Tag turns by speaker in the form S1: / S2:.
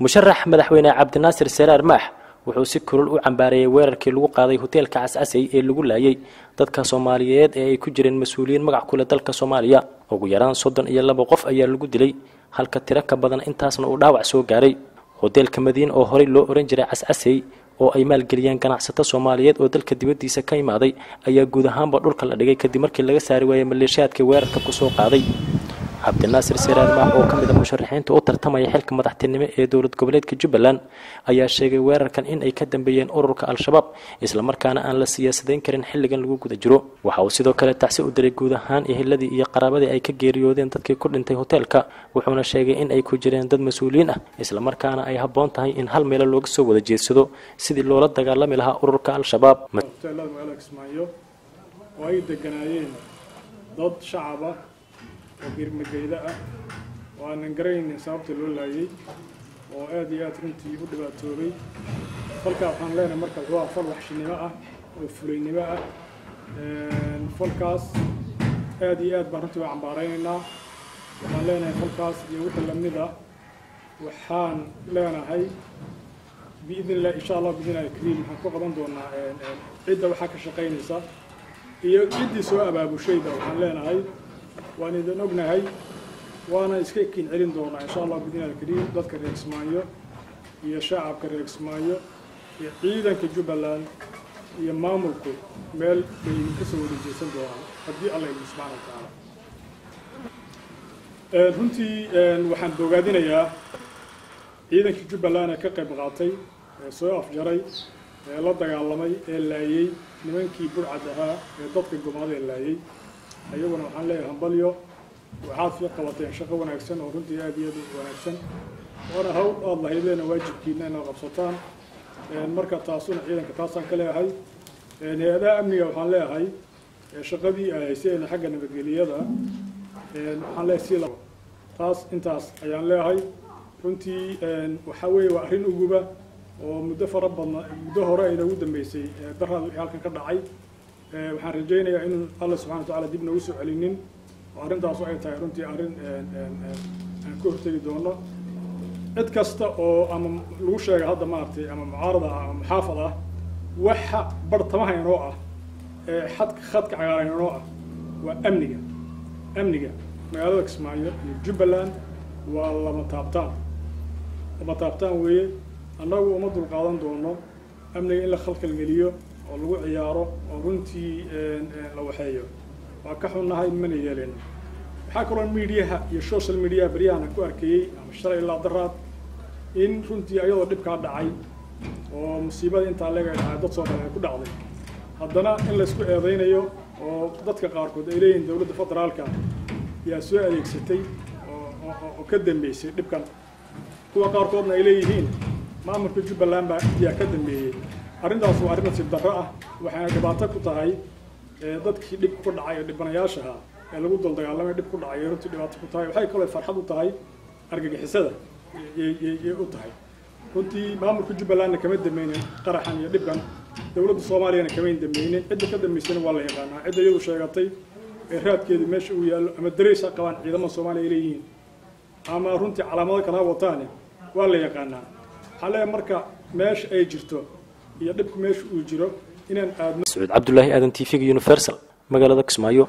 S1: Musharax madaxweyne Cabdinaasir Seraar Maax wuxuu si kulul u cambaareeyay weerarkii lagu qaaday hoteelka Cascasey ee lagu laayay dadka Soomaaliyeed ee ay ku jireen mas-uuliyiin magac kule dalka Soomaaliya. Ugu yaraan 32 qof ayaa lagu dilay, halka tiro ka badan intaasna uu dhaawac soo gaaray. Hoteelka Madiina oo horey loo oran jiray Cascasey oo ay maalgeliyeen ganacsato Soomaaliyeed oo dalka dibaddiisa ka imaaday ayaa guud ahaanba dhulka la dhigay kadib markii laga saari waayay maleeshiyaadkii weerarka kusoo qaaday. Cabdinaasir Seraar Maax oo ka mid ah musharaxiinta u tartamaya xilka madaxtinimo ee dowlad goboleedka Jubbaland ayaa sheegay weerarkan in ay ka dambeeyeen ururka Al-Shabaab, islamarkaana aan la siyaasadayn karin xilligan lagu guda jiro. Waxa uu sidoo kale tacsi u diray guud ahaan eheladii iyo qaraabadii ay ka geeriyoodeen dadkii ku dhintay hoteelka, wuxuuna sheegay in ay ku jireen dad mas-uuliyiin ah, islamarkaana ay habboon tahay in hal meelo looga soo wada jeedsado sidii loola dagaalami lahaa ururka Al-Shabaab.
S2: Hoteelada magaalada Kismaayo oo ay deganaayeen dad shacab ah oo birmageyda ah oo aanan garanaynin sababta loo laayay oo aad iyo aad runtii u dhibaatoobay. Falkaa waxaan leenahay marka wuxuu ah fal waxshinimo ah oo fulaynimo ah. Falkaas aad iyo aad baan runtii u cambaaraynaynaa. Waxaan leenahay falkaas iyo wixii lamid ah waxaan leenahay biidn illah, insha Allah biidn illahi kariim, waxaan ku qaban doonaa cidda waxaa ka shaqaynaysa iyo ciddii soo abaabushayba. Waxaan leenahay waan idin ognahay, waana iska kin celin doonaa insha Allah biidn illahi kariim. Dadka reer Kismaayo iyo shacabka reer Kismaayo iyo ciidanka Jubbaland iyo maamulku meel bay idinka soo wada jeesan doonaan haddii Alla idin subxana wa tacaala. Runtii waxaan bogaadinayaa ciidankii Jubbaland ee ka qayb qaatay ee soo afjaray ee la dagaalamay ee laayey nimankii burcad ahaa ee dadka gumaada ee laayey. Ayaguna waxaan leeyahay hambalyo, waxaad fi qabateen shaqo wanaagsan oo runtii aad iyo aad u wanaagsan, waana hawl aada lahaydeena waajibkiina inaad qabsataan. Marka taasuna ciidanka taasaan ka leeyahay. Hay-adaha amniga waxaan leeyahay shaqadii ay hayseen xagga nabadgeliyada waxaan leeyahay si taas intaas ayaan leeyahay. Runtii waxaa weeye waa arrin uguba oo muddo fara badna, muddo hore ay noogu dambeysay daraad wixii halkan ka dhacay. Waxaan rajaynayaa inuu Alla subxana wa tacala dib noogu soo celinin oo arrintaasu ay tahay runtii arrin aan ka hortegi doono. Cid kasta oo ama lagu sheega hadda maaragtay ama mucaarad ah ama muxaafad ah, waxa bartamaha inoo ah ee xadka khadka cagaaran inoo ah waa amniga. Amniga magaalada Kismaayo iyo Jubbaland waa lama taabtaan, lama taabtaan weeye. Annagu uma dulqaadan doono amniga in la khalkhalgeliyo oo lagu ciyaaro oo runtii la waxeeyo. Waa ka xunnahay, mana yeelin. Waxaa kaloo miidiyaha iyo social mediaha beryahan aan ku arkayey ama shalay ilaa daraad in runtii ayadoo dhibkaa dhacay oo musiibada intaa leega dhacay dad Soomaaliya ku dhacday, haddana in laysku eedaynayo oo dadka qaarkood ay leeyihiin dowladda federaalka yaa soo adeegsatay oo ka dambeysay dhibkan, kuwa qaarkoodna ay leeyihiin maamulka Jubbaland baa yaa ka dambeeyey. Arrintaas waa arrin nasiib darro ah, waxayna dhibaato ku tahay dadkii dhib ku dhacay ee dhibanayaashaha ee lagu dul dagaalamay dhib ku dhacay runtii dhibaato ku tahay. Waxay kaloo farxad u tahay argagixisada yay u tahay runtii. Maamulka Jubbalandna kama dameynin qaraxan iyo dhibkan, dowladda Soomaaliyana kamayn dameynin. Cidda ka dambeysana waa la yaqaanaa, cidda iyadu sheegatay ee raadkeedu meesha uu yaallo ama dareys ha qabaan ciidamada Soomaaliya ay leeyihiin ama runtii calaamado kale ha wataane waa la yaqaanaa. Waxaa leeyahay marka meesha ay jirto iyo dhibku meesha uu jiro inaan aadno.
S1: Sacuud Cabdulaahi Aadan, TV-ga Universal, magaalada Kismaayo.